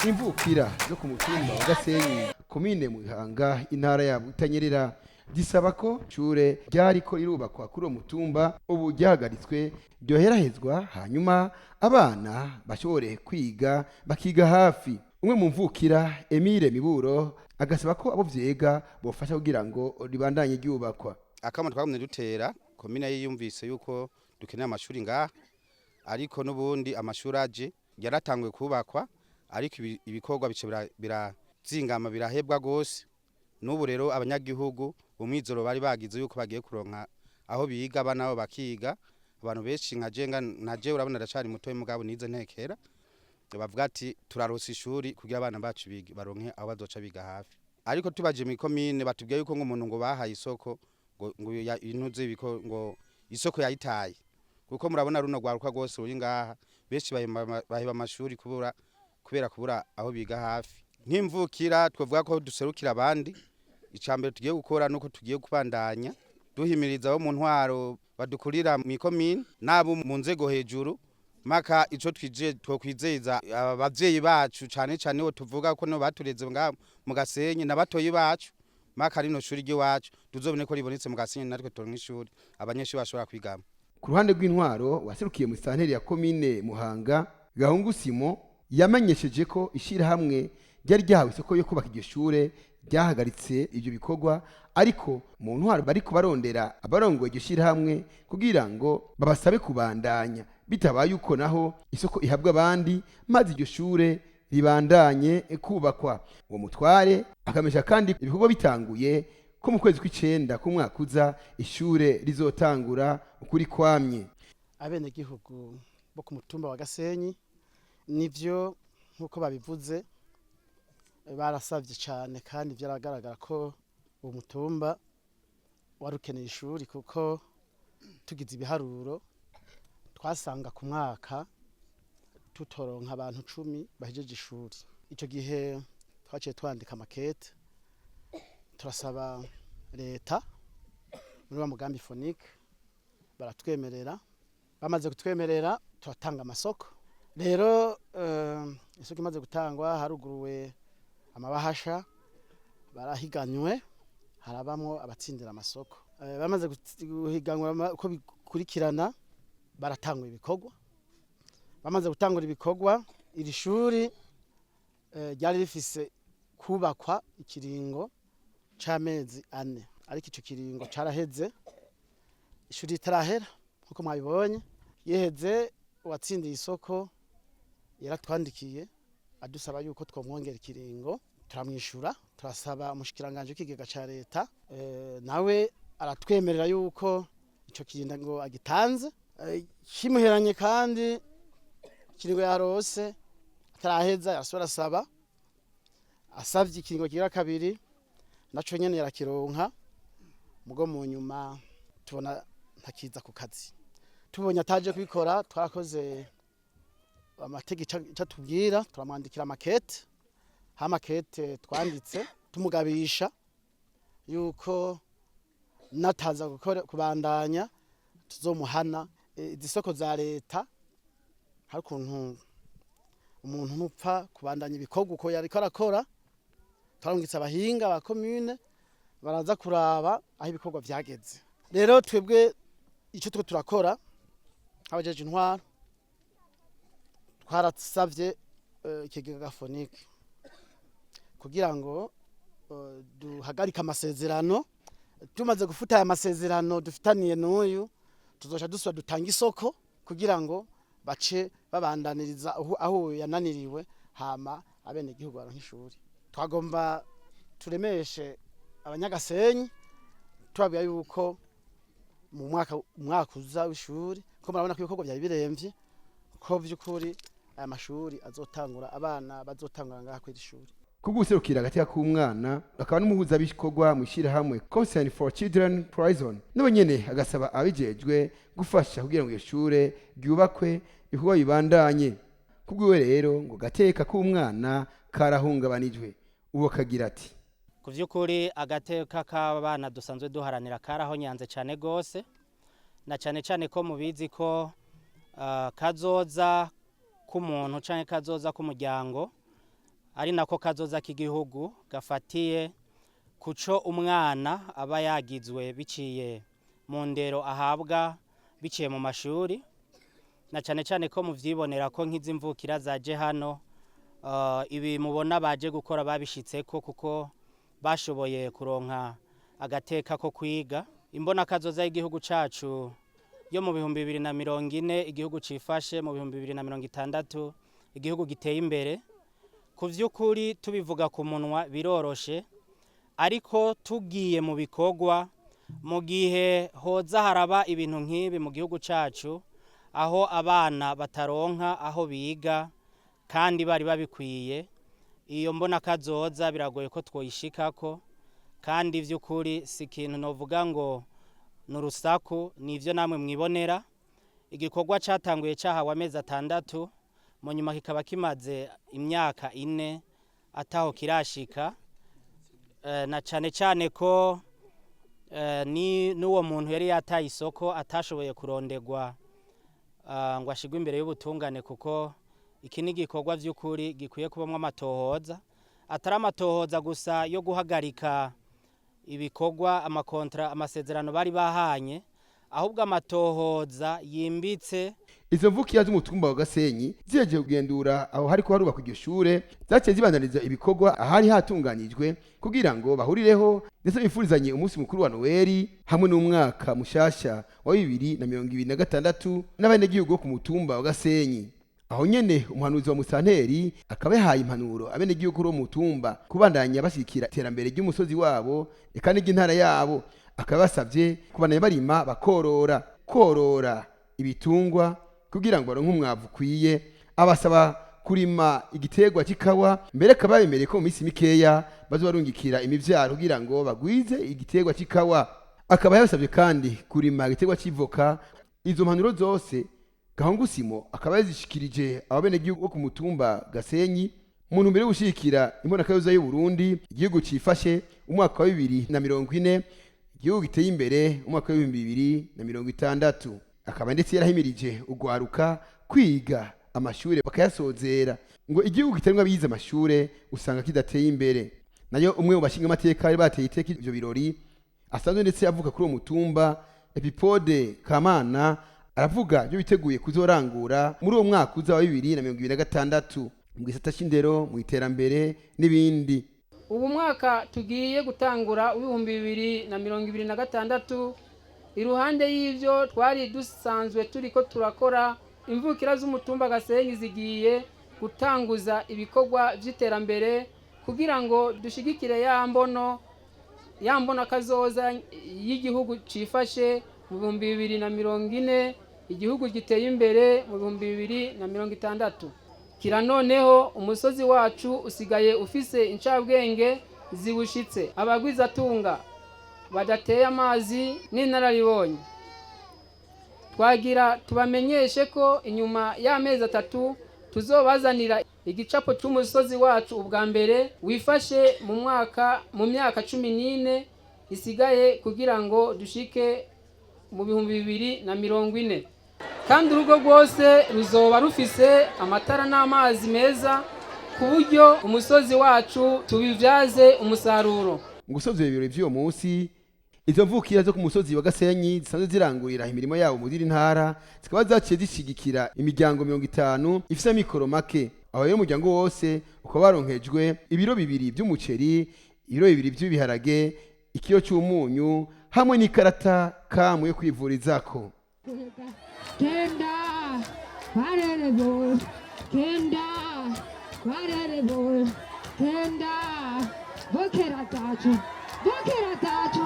Imvukira zo ku mutumba wa Gasenyi, komine Muhanga, intara ya Butanyerera, gisaba ko ishure ryariko rirubakwa kuri uwo mutumba ubu ryahagaritswe ryoherahezwa, hanyuma abana bashobore kwiga, bakiga hafi. Umwe mu mvukira, Emile Miburo, agasaba ko abo vyega bofasha kugira ngo ribandanye ryubakwa. Akamo twagumye dutera, komine yiyumvise yuko dukeneye amashuri ngaha, ariko n'ubundi amashuri aje yaratanguye kubakwa, ariko ibikorwa bice birazingama, birahebwa gose. N'ubu rero abanyagihugu umwizoro bari bagize yuko bagiye kuronka aho biga, abana babo bakiga. Abantu benshi nka jenga naje, urabona ndacari muto, mugabo nize ntekera, bavuga ati turaronse ishuri kugira abana bacu bige, baronke aho bazoca biga hafi. Ariko tubaje mu komine, batubwiye yuko ngo umuntu ngo bahaye isoko ngo intuze ibiko ngo isoko yayitaye, kuko murabona runo rwaruka rwose ruri ngaha, benshi baheba amashuri kubera kubura aho biga hafi. Nk'imvukira twavuga ko duserukira abandi, icambere tugiye gukora nuko tugiye kubandanya duhimiriza abo mu ntwaro badukurira mu ikomine n'abo mu nzego hejuru, maka ico twije twokwizeza abavyeyi bacu, cane cane bo tuvuga ko no batureze nga mu Gasenyi n'abatoyi bacu, maka rino shuri ry'iwacu tuzobone ko ribonetse mu Gasenyi, natwe turonke ishuri abanyeshuri bashobora kwigamo. Ku ruhande rw'intwaro, waserukiye mu santeri ya komine Muhanga, Gahungu Simo, yamenyesheje ko ishyirahamwe ryari ryahawe isoko yo kubaka iryo shure ryahagaritse ibyo bikorwa, ariko mu ntwaro bariko barondera abarongoye iryo shyirahamwe kugira ngo babasabe kubandanya, bitabaye uko naho isoko ihabwa abandi maze iryo shure ribandanye kubakwa. Uwo mutware akamesha kandi ibikorwa bitanguye, ko mu kwezi kw'icenda k'umwaka uza ishure rizotangura ukuri kwamye. Abenegihugu bo ku mutumba wa Gasenyi, nivyo nk'uko babivuze, barasavye cane kandi vyaragaragara ko uwo mutumba wari ukeneye ishuri, kuko tugize ibiharuro twasanga ku mwaka tutoronka abantu 10 bahejeje ishuri. Ico gihe twaciye twandika amakete, turasaba leta muri wa mugambi FONIC, baratwemerera. Bamaze kutwemerera, turatanga amasoko. Rero isoko imaze gutangwa, haruguruwe amabahasha, barahiganywe, harabamwo abatsindira amasoko. Bamaze guhiganwa uko bikurikirana, baratangura ibikorwa. Bamaze gutangura ibikorwa, iri shuri ryari rifise kubakwa ikiringo c'amezi 4, ariko ico kiringo caraheze ishuri ritarahera. Nkuko mwabibonye yiheze, uwatsindiye isoko yaratwandikiye adusaba yuko twomwongera ikiringo, turamwishura, turasaba umushikiranganji w'ikigega ca leta, nawe aratwemerera yuko ico kiringo agitanze. Kimuheranye kandi ikiringo yarose ataraheza, yarasubira arasaba, asavye ikiringo kigira kabiri, naco nyene yarakironka. Mugo mu nyuma tubona ntakiza ku kazi, tubonye ataje kubikora, twarakoze amategeko ico atubwira, turamwandikira amakete. Ha makete twanditse tumugabisha yuko nataza gukora kubandanya tuzomuhana. Izi soko za leta, hari ukuntu umuntu ntupfa kubandanya ibikorwa uko yariko arakora. Twarungitse abahinga ba commune, baraza kuraba aho ibikorwa vyageze. Rero twebwe ico turiko turakora nk'abajeje intwaro, twarasavye ikigega FONIC kugira ngo duhagarike amasezerano. Tumaze gufuta aya masezerano dufitaniye n'uyu, tuzoca dusubira dutanga isoko kugira ngo bace babandaniriza aho yananiriwe, hama abenegihugu baronke ishuri. Twagomba turemeshe abanyagasenyi, tubabwira yuko mu mwaka uza w'ishuri, ko murabona ko ibikorwa vyari biremvye, ko vy'ukuri aya mashuri azotangura, abana bazotangura ngaha kw'iri shuri. Kubw'userukira agateka k'umwana, akaba n'umuhuzabikorwa mu ishyirahamwe Concern for Children Prison, nabo nyene agasaba abijejwe gufasha kugira ngo iyo shure ryubakwe, ibikorwa bibandanye. Kubwiwe rero, ngo gateka k'umwana karahungabanijwe. Uwo kagira ati: Ku by'ukuri agateka k'abana dusanzwe duharanira karahonyanze cyane gose, na cyane cyane ko mubizi ko kazoza k'umuntu canke kazoza k'umuryango. Ari nako kazoza k'igihugu gafatiye kuco umwana aba yagizwe biciye mu ndero ahabwa biciye mu mashuri, na cyane cyane ko muvyibonera ko nk'izi mvukira zaje hano, ibi mubona baje gukora babishitseko kuko bashoboye kuronka agateka ko kwiga. Imbona kazoza y'igihugu cacu yo mu 2040 igihugu cifashe, mu 2060 igihugu giteye imbere. Ku vy'ukuri tubivuga ku munwa biroroshe, ariko tugiye mu bikorwa, mu gihe hoza haraba ibintu nk'ibi mu gihugu cacu, aho abana bataronka aho biga kandi bari babikwiye, iyo mbona kazoza biragoye ko twoyishikako. Kandi vy'ukuri si ikintu novuga ngo ni urusaku, nivyo namwe mwibonera. Igikorwa catanguye cahawe amezi 6, mu nyuma kikaba kimaze imyaka 4 ataho kirashika. Na cane cane ko ni n'uwo muntu yari yataye isoko atashoboye kurondegwa ngo ashigwe imbere y'ubutungane, kuko iki ni igikorwa vy'ukuri gikwiye kubamwo amatohoza, atari amatohoza gusa yo guhagarika ibikorwa, amakontra, amasezerano bari bahanye, ahubwo amatohoza yimbitse. Izo mvukira z'umutumba wa Gasenyi zihejeje kugendura aho hariko harubakwa iryo shure, zaciye zibandaniza ibikorwa ahari hatunganijwe kugira ngo bahurireho ndetse bifurizanye umunsi mukuru wa Noeli hamwe n'umwaka mushasha wa 2026 n'abenegihugu bo ku mutumba wa Gasenyi. Aho nyene umuhanuzi wa musanteri akaba yahaye impanuro abenegihugu bo mu mutumba kubandanya bashyigikira iterambere ry'umusozi wabo eka n'iry'intara yabo. Akaba basabye kubandanya barima, bakorora, korora ibitungwa kugira ngo baronke umwavu ukwiye. Abasaba kurima igiterwa cy'ikawa, mbere akaba bemereye ko mu minsi mikeya bazobarungikira imivyaro kugira ngo bagwize igiterwa cy'ikawa. Akaba yabasabye kandi kurima igiterwa cy'ivoka. Izo mpanuro zose Gahungu Simo akaba yazishikirije ababenegihugu bo ku mutumba Gasenyi mu ntumbero yo gushigikira imbonakayoza y'u Burundi, igihugu cifashe umwaka wa 2040, igihugu giteye imbere umwaka wa 2060. Akaba ndetse yarahimirije ugwaruka kwiga amashure bakayasozera, ngo igihugu kitarimwo abize amashure usanga kidateye imbere. Nayo umwe mu bashinga amateka bari bateye iteka ivyo birori, asanzwe ndetse avuka kuri uwo mutumba, Epipode Kamana, aravuga ibyo biteguye kuzorangura muri uwo mwaka uza wa 2026 mu gisata c'indero, mu iterambere n'ibindi. Ubu mwaka tugiye gutangura 2026, iruhande y'ivyo twari dusanzwe turiko turakora, imvukira z'umutumba Gasenyi zigiye gutanguza ibikorwa vy'iterambere kugira ngo dushigikire ya mbono, ya mbona kazoza y'igihugu cifashe mu 2040, igihugu giteye imbere mu 2060. Kira noneho umusozi wacu usigaye ufise incabwenge ziwushitse, abagwizatunga badateye amazi n'inararibonye. Twagira tubamenyeshe ko inyuma y'amezi 3 tuzobazanira igicapo cy'umusozi wacu ubwa mbere wifashe mu mwaka, mu myaka 14 isigaye kugira ngo dushike mu 2040. Kandi urugo rwose ruzoba rufise amatara n'amazi meza, ku buryo umusozi wacu tubibyaze umusaruro. Mu gusoza ibirori vy'uwo munsi, izo mvukira zo ku musozi wa Gasenyi zisanzwe zirangurira imirimo yabo mu zindi ntara zikaba zaciye zishigikira imiryango 50 ifise amikoro make. Aho rero umuryango wose ukaba waronkejwe ibiro 2 vy'umuceri, ibiro 2 vy'ibiharage, ikiro c'umunyu hamwe n'ikarata kamwe yo kwivurizako. Kenda barerebo, kenda barerebo, kenda bokera tacu, bokera tacu.